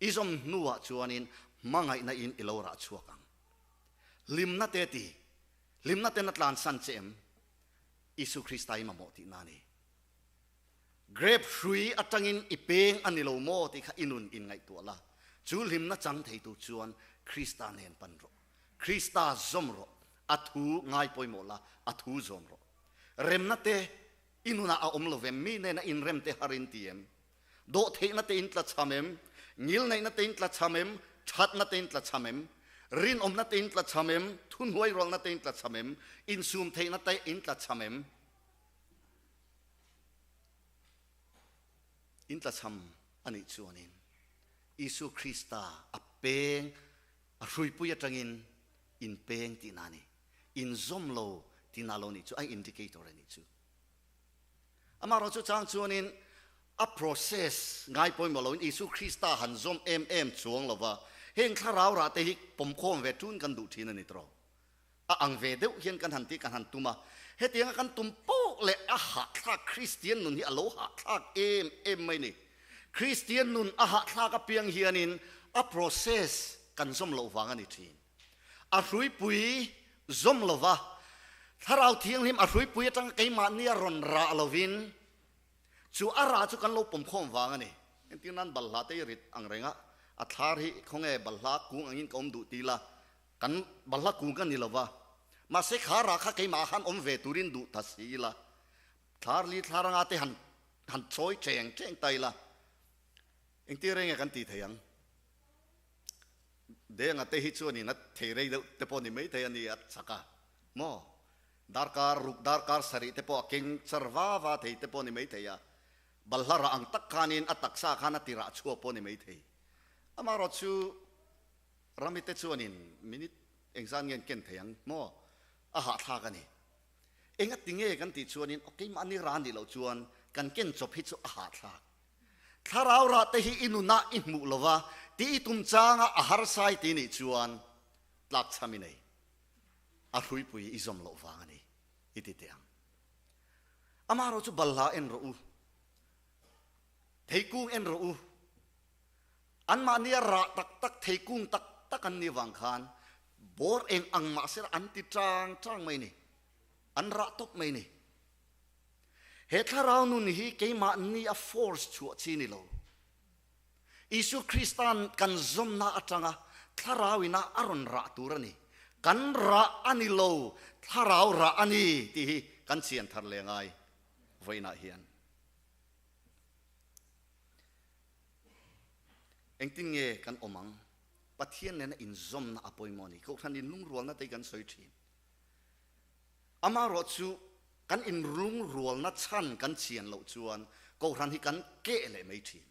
i zawm hnuah chuanin hmangaihna in i lo rah chhuak ang. Hlimna te ti, hlimna ten a tlansan che em? Isu Krista i mamawh tihna a ni. Grape hrui atangin i peng a ni lo maw tih kha i nun in ngaihtuah la, chu hlimna chang thei tur chuan Krista nen pan rawh. Krista zawm rawh, a thu ngai pawimawh la, a thu zawm rawh. Remna te. I nunah a awm lo vem? Mi nena inrem te har in ti em? Dawhtheihna te in tlachham em? Ngilneihna te in tlachham em? Thatna te in tlachham em? Rinawmna te in tlachham em? Thuhnuairualna te in tlachham em? Insumtheihna te in tlachham em? In tlachham a nih chuanin Isua Krista a peng, a hruipui atangin in peng tihna a ni. In zawm lo tihna lo nih chu a indicator a nih chu. Amaherawhchu chang chuanin a process ngai pawimawh loin Isua Krista han zawm em em chuang lova heng thlarau rah te hi pawmkhawm ve tun kan duh thin a ni tawh. A ang ve deuh hian kan han tih kan han tum a, hetianga kan tum poh leh a hahthlak Kristian nun hi a lo hahthlak em em mai ni. Kristian nun a hahthlak apiang hianin a process kan zawm loh vang a ni thin. A hruipui zawm lova, Thlarau Thianghlim a hruipui atanga keimahnia rawn rah lovin chu a rah chu kan lo pawmkhawm vang a ni. Engtin nan balhla te i rit ang reng a, a thlar hi khawnge balhla kung angin ka awm duh ti la, Kan balhla kung ka ni lo va, mahse kha rah kha keimah khan awm ve turin duh ta si ila, thlar li thlar anga te han han chawi cheng cheng ta ila, engtir reng nge kan tih thei ang? Denga te hi chuanin a thei rei deuh te pawh ni mai thei a ni a chak a maw? Darkar ruk darkar sarih te pawh a keng char va va thei te pawh ni mai thei a, balhla rah ang tak khanin a taksa khan a ti rah chhuak pawh ni mai thei. Amaherawhchu Ramite chuanin minute engzan nge an ken thei ang maw? A hahthlak a ni. Enga ti nge kan tih chuanin aw keimahni ra nih loh chuan kan ken chawp hi chu a hahthlak. Thlarau rah te hi i nunah i hmuh lo va, ti i tum changa a harsai ti nih chuan tlakchham i nei. A hruipui i zawm loh vang a ni i ti teh ang. Amaherawhchu balhla en rawh u, theikung en rawh u. Anmahnia rah tak tak thei kung tak tak an nih vang khan bawr eng ang mah sela an ti tang tang mai ni. An rah tawp mai ni. He thlarau nun hi keimahni a force chhuah chi ni lo. Isua Krista'n kan zawmna atanga thlarau ina a rawn rah tur a ni. Kan rah a ni lo, thlarau rah a ni tih hi kan chian thar leh ngai vawiinah hian. Engtin nge kan awm ang? Pathian nena inzawmna a pawimawh a ni. Kohhran inlungrualna te hi kan sawi thin. Amaherawh chu kan inlungrualna chhan kan chian loh chuan Kohhran hi kan keh leh mai thin.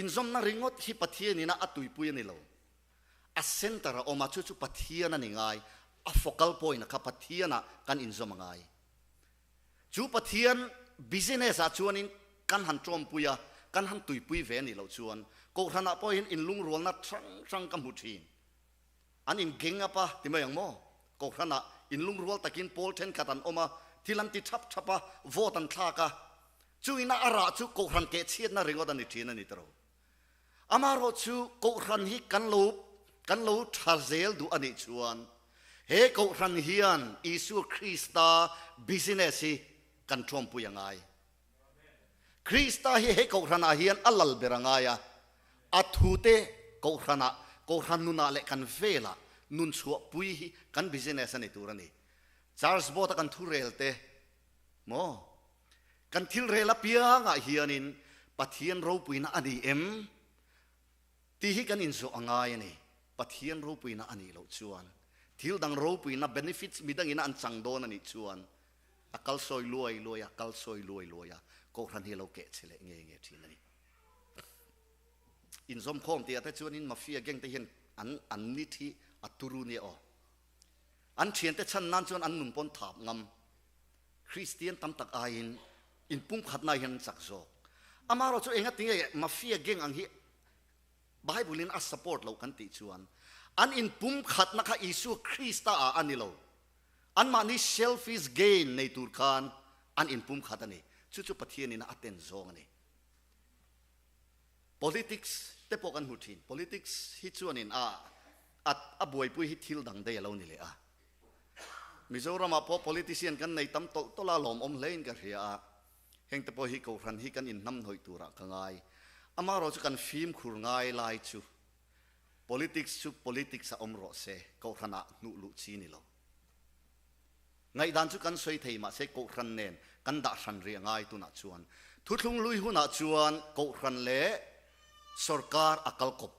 Inzawmna ringawt hi Pathian ina a tuipui a ni lo. A center a awm a, chu chu Pathian a ni ngai. A focal point a kha Pathianah kan inzawm a ngai. Chu Pathian business ah chuanin kan han tawmpui a, kan han tuipui ve a nih loh chuan Kohhranah pawh hian inlungrualna hrang hrang ka hmu thin. An in gang up a ti mai ang maw? Kohhranah inlungrual takin pawl thenkhat an awm a, thil an ti thap thap a, vote an thlak a. Chungina a rah chu Kohhran kehchhiatna ringawt a ni thin a ni tawh. Amaherawhchu Kohhran hi kan lo kan lo tha zel duh a nih chuan he Kohhran hian Isua Krista business hi kan thuampui a ngai. Krista hi he Kohhranah hian a lal ber a ngai a, a thute Kohhranah, Kohhran nunah leh kan velah nun chhuahpui hi kan business a ni tur a ni. Charge board a kan thurel te maw? Kan thil rel apiangah hianin Pathian ropuina a ni em tih hi kan inzawh a ngai a ni. Pathian ropuina a nih loh chuan thil dang ropuina, benefits, midangin an chang dawn a nih chuan a kal sawi luai luai a, kal sawi luai luai a, Kohhran hi a lo keh che leh nge nge thin a ni. Inzawmkhawm tihah te chuanin mafia gang te hian an an ni thi a turu nia aw. An thiante chhan nan chuan an nun pawn thap ngam. Kristian tam tak aiin inpumkhatna hian an chak zawk. Amaherawhchu chu enga tinge mafia gang ang hi Bible in a support loh kan tih chuan an inpumkhatna kha Isua Krista ah a ni lo. Anmahni selfish gain nei tur khan an inpumkhat a ni. Chu chu Pathian in a ten zawng a ni. Politics te pawh kan hmu thin. Politics hi chuanin a a buaipui hi thil dang daih a lo ni leh a. Mizoramah pawh politician kan nei tam tawlh tawlh a, lawmawm hlein ka hria a, hengte pawh hi Kohhran hi kan inhnamhnawih turah ka ngai. Amaherawhchu kan fimkhur ngai lai chu politics chu politics a awm rawh se, Kohhranah hnuh luh chi ni lo. Ngaihdan chu kan sawi thei mahse Kohhran nen kan dah hran rih a ngai tunah chuan. Thuthlung hlui hunah chuan Kohhran leh sorkar a kal kawp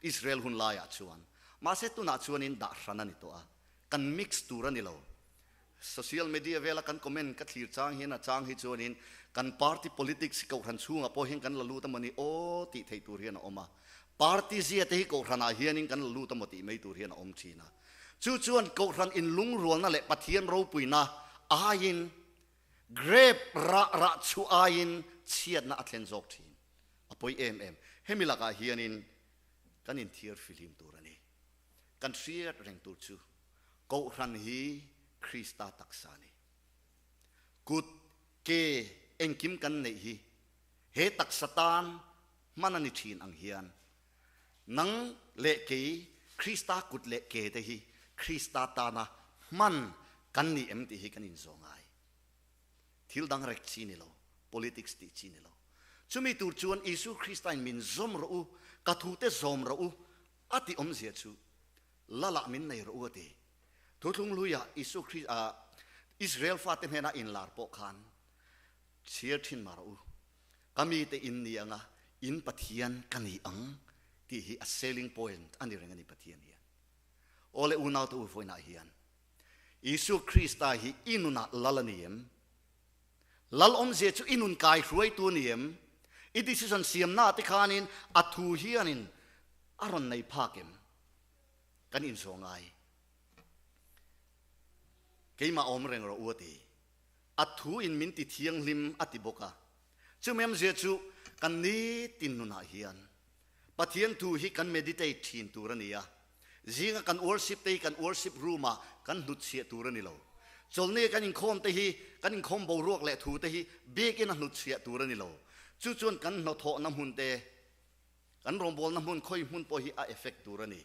Israel hun laiah chuan. Mahse tunah chuanin dah hran a ni tawh a, kan mix tur a ni lo. Social media vela kan comment ka thlir chang hian a chang hi chuanin kan party politics hi Kohhran chhungah pawh hian kan la lut a maw ni aw tih theih tur hian a awm a. Party zia te hi Kohhranah hianin kan la lut a maw tih mai tur hian a awm thin a. Chu chuan Kohhran inlungrualna leh Pathian ropuina aiin grape rah rah chhuah aiin chhiatna a thlen zawk thin. A pawi em em. Hemi lakah hianin kan inthiar fihlim tur a ni. Kan hriat reng tur chu Kohhran hi Krista taksa a ni. Kut, ke, engkim kan neih hi he taksa tan hman a ni thin ang hian Nang leh kei Krista kut leh ke te hi Krista tana hman kan ni em tih hi kan inzawh ngai. Thil dang rek chi ni lo, politics tih chi ni lo. Chumi tur chuan Isu Kristain min zawm rawh u, ka thute zawm rawh u a tih awmzia chu Lalah min nei rawh u a ti. Thuthlung hluiah Isu Krista Israel fate hnena inlar pawh khan chhiar thin mah rawh u. Ka mite in ni anga in Pathian ka ni ang tih hi a selling point a ni reng a ni Pathian hian. Aw le unaute u vawiinah hian Isua Krista hi i nunah lal a ni em? Lal awmzia chu i nun kai hruaitu a ni em? I decision siamna te khanin a thu hianin a rawn nei phak em? Kan inzawh ngai. Keimah awm reng rawh u a ti. A thu in min ti thianghlim a ti bawk a. Chumi amzia chu kan nitin nunah hian Pathian thu hi kan meditate thin tur a ni a. Zinga kan worship te hi kan worship room ah kan hnutchhiah tur a ni lo. Chawlhni kan inkhawm te hi kan inkhawm boruak leh thu te hi biakin a hnutchhiah tur a ni lo. Chu chuan kan hnawthawhna hmun te, kan rawngbawlna hmun khawi hmun pawh hi a effect tur a ni.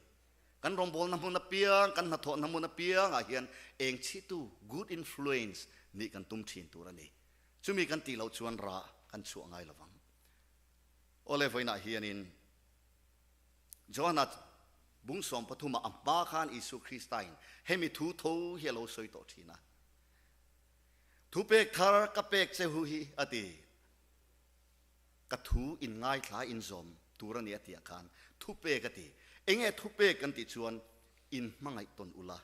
Kan rawngbawlna hmun apiang, kan hnathawhna hmun apiangah hian eng chhitu, good influence, nih kan tum thin tur a ni. Chumi kan tih loh chuan rah kan chhuah ngai lo vang. Awle vawiinah hianin Johana bung 13 a hma khan Isua Kristain hemi thu tho hi a lo sawi tawh thin a. Thupek thar ka pek che hu hi a ti. Ka thu in ngaithla in zawm tur a ni a tih ah khan thupek a ti. Enge thupek kan tih chuan in hmangaih tawn ula.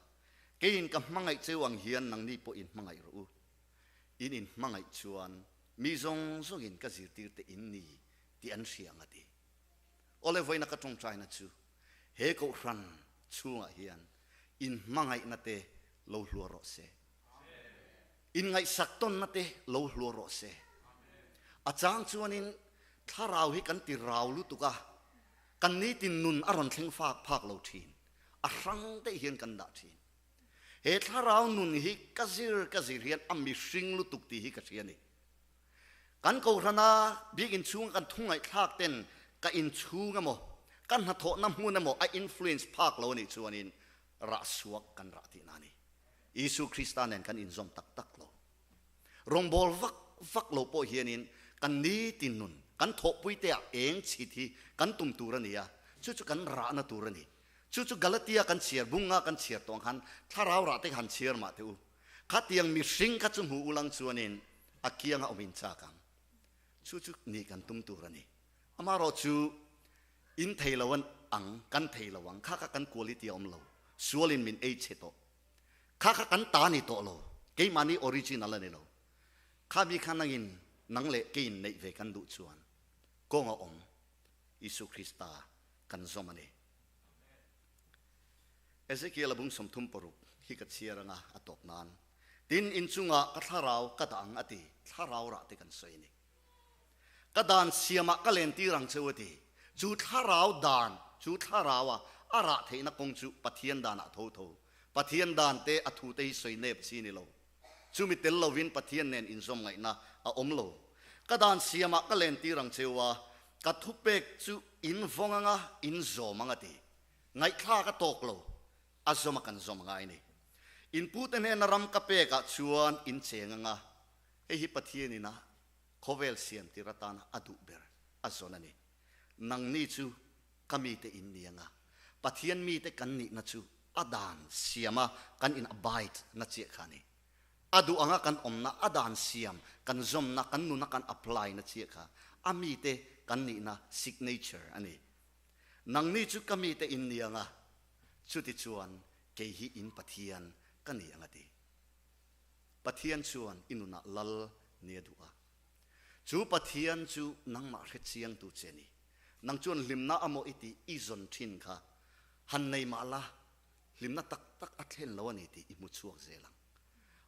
Keiin ka hmangaih cheu ang hian nangni pawh in hmangaih rawh u. In in hmangaih chuan mi zawng zawngin ka zirtir te in ni tih an hria ang a ti. Awle vawiina ka tawngtaina chu he kohhran chhungah hian in hmangaihna te lo hluar rawh se. In ngaihsak tawnna te lo hluar rawh se. A chang chuanin thlarau hi kan ti rau lutuk a, kan nitin nun a rawn thleng fak phak lo thin. A hrang daih hian kan dah thin. He thlarau nun hi ka zir ka zir hian a mihring lutuk tih hi ka hria a ni. Kan Kohhrana bik inchhunga kan thu ngaihthlak ten ka inchhung emaw, ka hnathawhna hmun emaw a influence phak lo a nih chuanin rah suak kan rah tihna a ni. Isu Krista nen kan inzawm tak tak lo. Rawngbâwl vak vak lo pawh hianin kan nitin nun, kan thawhpuite ah eng chhit hi kan tum tur a ni a, chu chu kan rahna tur a ni. Chu chu Galatia kan chhiar, bunga kan chhiar tawh ang khan thlarau rah te kha han chhiar mah teh u. Khatiang mihring kha chu hmu ulang chuanin a kianga awm in chak ang. Chu chu nih kan tum tur a ni. Amaherawhchu in thei lo ang, kan thei lo ang, kha kha kan quality a awm lo. Sualin min ei chhe tawh. Kha kha kan ta ni tawh lo. Keimahni original a ni lo. Kha mi kha nangin nang leh keiin neih ve kan duh chuan kawng a awm. Isu Krista kan zawm a ni. Ezekiel a bung 36 hi ka chhiar anga a tawp nan. Tin, inchungah ka thlarau ka dah ang a ti, thlarau rah te kan sawi a ni. Ka dan siamah ka lentir ang cheu a ti. Chu thlarau dan, chu thlaraua a rah theihna kawng chu Pathian danah tho tho. Pathian dan te a thute hi sawi nep chi ni lo. Chumi tel lovin Pathian nen inzawm ngaihna a awm lo. Ka dan siamah ka lentir ang cheu a, ka thupek chu in vawng anga in zawm ang a ti. Ngaihthlak a tawk lo, a zawm a kan zawm ngai ni. In pute hnena ram ka pekah chuan in cheng anga, hei hi Pathian ina khawvel siam tir atana a duh ber a zawn a ni. Nangni chu ka mite in ni anga, Pathian mite kan nihna chu a dan siama kan in abide na chiah kha a ni. A duh anga kan awmna, a dan siam, kan zawmna, kan nuna kan apply na chiah kha a mite kan nihna signature a ni. Nangni chu ka mite in ni anga, chutichuan kei hi in Pathian ka ni ang a ti. Pathian chuan i nunah lal ni a duh a. Chu Pathian chu nangmah hre chiangtu che ni. Nang chuan hlimna amaw i tih i zawn thin kha han nei mah la, hlimna tak tak a thlen lo a ni tih i hmu chhuak zel ang.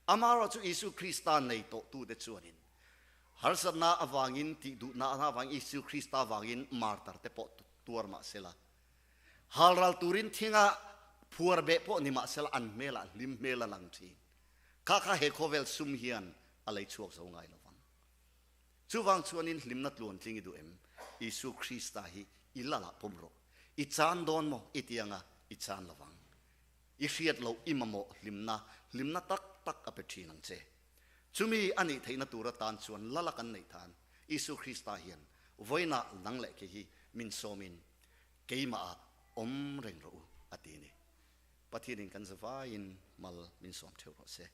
Amaherawh chu Isu Krista nei tawhtute chuanin harsatna avangin tih duhna avangin Isu Krista avangin martar te pawh tuar mah sela, halral turin thinga phuar beh pawh ni mah sela an hmelah hlim hmel a lang thin. Kha kha he khawvel sum hian a lei chhuak zo ngai lo vang. Chuvang chuanin hlimna tluantling i duh em? Isu Krista hi i lalah pawm rawh. I chan dawn maw? I ti anga i chan lo vang. I hriat loh i mamawh hlimna, hlimna tak tak a pe thin ang che. Chumi a nih theihna tur atan chuan lala kan neih than Isu Krista hian vawiinah nang leh kei hi min sawmin keimahah awm reng rawh u a ti a ni. Pathianin kan zavaiin mal min sawm theuh rawh se.